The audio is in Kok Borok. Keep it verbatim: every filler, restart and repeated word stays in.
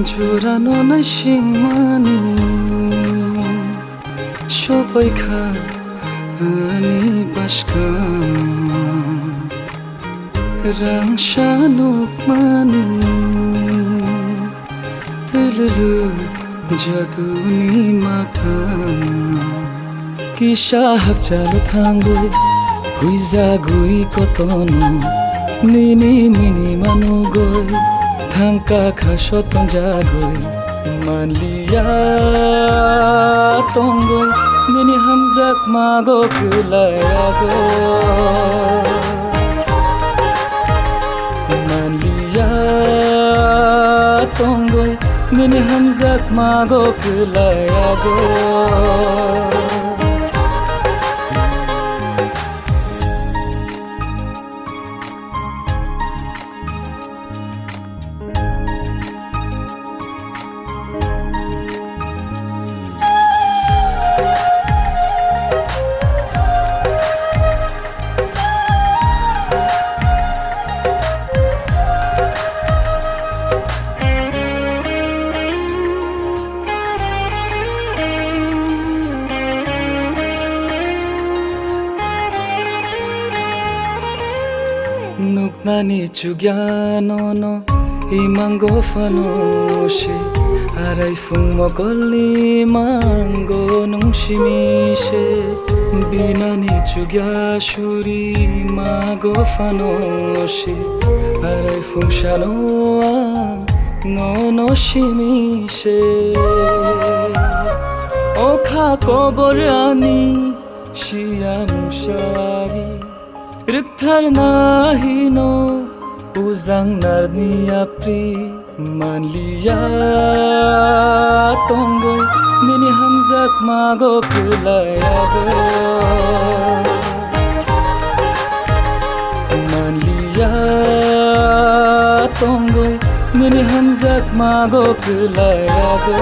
Jurano naisingmani sopaikha ani bwskang, rangsa nukmani twlwlwk jaduni makang. Kisa hakchalo thangwi huijagwi kotono, nini mini manugwi thangka kha sotonjagwi. Manliya tongwi nini hamjakmago kwlaiyago. Manliya tongwi nini hamjakmago kwlaiyago. Nuknani chukya nono imango phano se, arai phung mokolni mango nung simi se. Binani chukya suri mago phano se, arai phung sano ang nono simi se. O kha kobor ani siya musari, rwktharna hino ujang narni yapri. Manliya tongwi nini hamjakmago kwlaiyago. Manliya tongwi nini hamjakmago kwlaiyago.